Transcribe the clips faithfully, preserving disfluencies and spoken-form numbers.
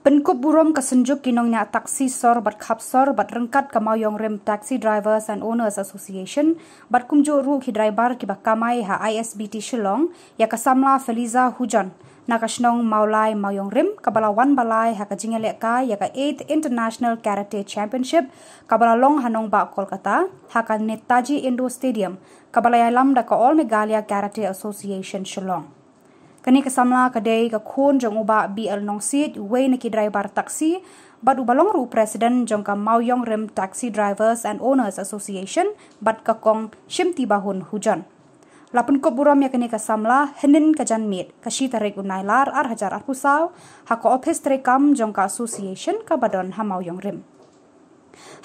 Pynkup burom ka Synjuk ki Nongñiah Taxi Sor bad Khapsor bad ryngkat ka Mawïong Rim Taxi Drivers and Owners Association bad kumjuh ruh ki driver kiba kamai ha I S B T Shillong ïa ka samla Feliza Hujon na ka shnong Mawlai Mawïong Rim, kaba la wan ba lai ha ka jingïalehkai ïa ka eighth International Karate Championship kaba la long ha nongbah Kolkata ha ka Netaji Indoor Stadium, kaba la ïalam da ka All Meghalaya Karate Association Shillong. Kane ka samla ka dei ka khun jong u Bah B L Nongsiej, uwei na ki driver taxi bad uba long ruh u president jong ka Mawïong Rim Taxi Drivers and Owners Association, bad ka Kong Shimtibahun Hujon. La pynkup burom ïa kane ka samla hynnin ka janmiet, ka shi tarik u Nailar ar hajar arphew saw, ha ka ophis treikam jong ka association kaba don ha Mawïong Rim.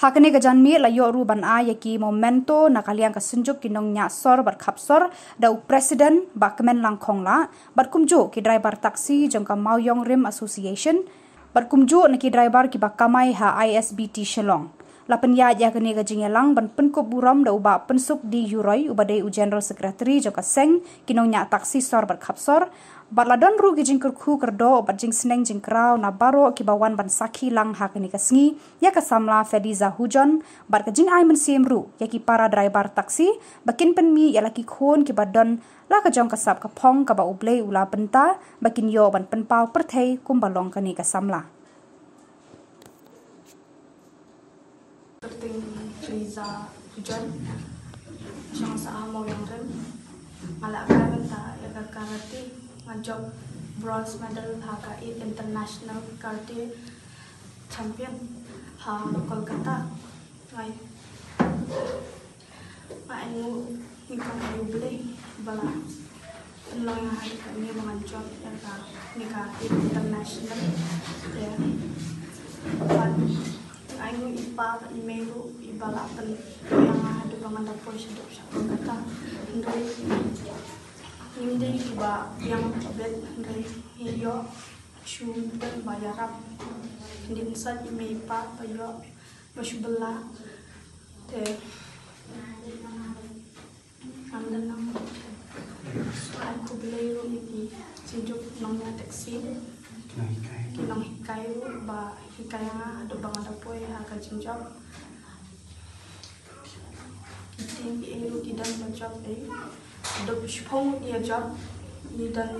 Ha kane ka janmiet la ïoh ruh ban ai ïa ki memento na ka liang ka Synjuk ki Nongñiah Sor bad Khapsor da u president Bah Kmenlang Khongla bad kumjuh ki driver taxi jong ka Mawïong Rim Association bad kumjuh na ki driver kiba kamai ha I S B T Shillong. La pynïaid ïa kane ka jingïalang ban pynkup burom da u Bah Pynsuk D Yuroi, uba dei u General Secretary jong ka seng ki nongñiah taxi sor bad khapsor, bad la don ruh ki jingkyrkhu kyrdoh bad jingsneng jingkraw na baroh kiba wan ban sakhi lang ha kane ka sngi ïa ka samla Feliza Hujon, bad ka jingai mynsiem ruh ïa ki para driver taxi ba kin pynmih ïa la ki khun kiba don la ka jong ka sap ka phong kaba U Blei u la bynta ba kin ïoh ban pynpaw pyrthei kumba long kane ka samla. Kyrteng Feliza Hujon, shong sha Mawïong Rim. Nga la kai bynta ïa ka karate, nga jop bronze medal ha ka eighth International Karate Champion ha Kolkata. Ngai. Nga ainguh ïa U Blei ba la pynlong ïa nga ha kane ba ngan jop ïa kane ka international. Te bad nga ainguh ïa i pa bad i mei ruh iba la pynlong ïa nga haduh ba ngan da poi shaduh sha Kolkata. Hynrei ngim dei kiba biang tibit, hynrei ngi ïoh shu pynbha ïarap. Ngim dei sat i mei i pa ba ïoh ba shu bylla. Te ngam da nang ai khublei ruh ïa ki Synjuk Nongñiah Taxi, ki nonghikai ruh ba hikai ïa nga haduh ba nga da poi ha ka jingjop. Ki team ki ei ruh ki don ba jop ei, haduh shiphew ngut ïa jop. Ngi don,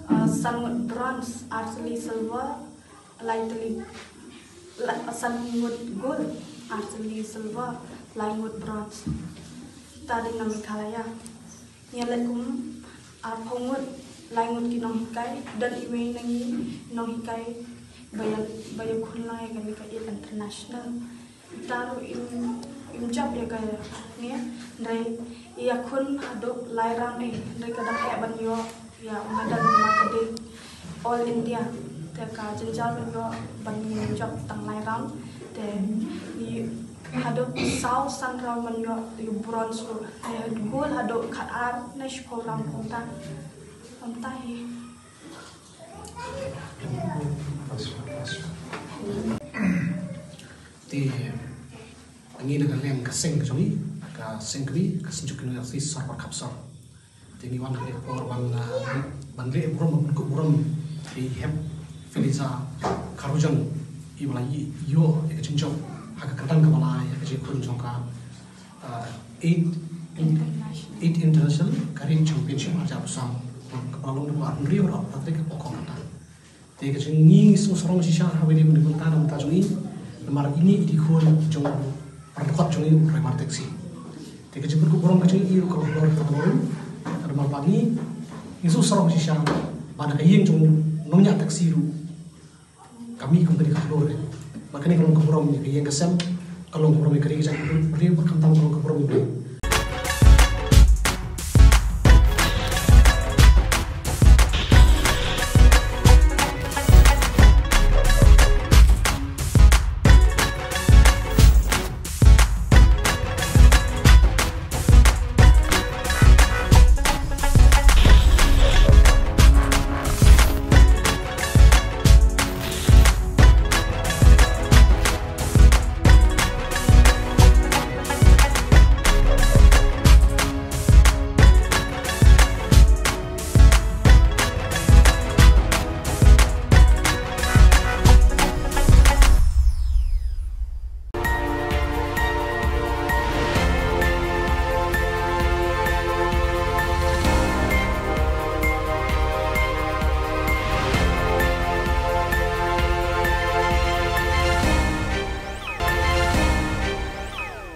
uh, san ngut bronze, ar tylli silver, lai tylli, la-, san ngut gold, ar tylli silver, lai ngut bronze. Ta dei na Meghalaya. Ngi leh kum arphew ngut, lai ngut ki nonghikai, don iwei na ngi nonghikai ba ïa, ba ïakhun lang ïa kane ka eighth international. Ita ruh im, im jop ïa kane, hynrei i ïakhun haduh lai round ei, hynrei ka dang eh ban ïoh ïa u medal namar ka dei All India. Te ka jynjar ban ïoh ban jop tang lai round. Te i haduh saw san round ban ïoh ïa u bronze ruh. Te gold haduh khatar ne shiphew round kumta. Kumta hi. Te ngi na ka liang ka seng ka jong ngi, ka seng kmie ka Synjuk ki Nongñiah Taxi Sor bad Khapsor. Te ngi wan ha kane ka por ban, ah, ban leh burom, ban kup burom ïa i hep Feliza Kharhujon, iba la ïoh ïa ka jingjop ha ka kyrdan kaba lai ïa ka jingkhun jong ka, ah, eight, eight International Karate Championship arhajar arphew saw, kaba long naduh arphew hynriew haduh arphew phra tarik ha Kolkata. Te ka jong ngi, ngi sngewsarong shisha ha kawei ka bynta, na ka bynta jong ngi, namar ine i dei i khun jong u para dkhot jong ngi, u driver taxi. Te ka jingkup burom ka jong ngi ruh ka long ka long, namar ba ngi, ngi sngewsarong shisha ba na ka ïing jong u nongñiah taxi ruh ka mih kum kane ka khlur. Ba kane ka long ka burom ïa ka ïing ka sem, ka long ka burom ïa ka ri ka jaid, ka ri, ba khamtam ka long ka burom ïa ka ri.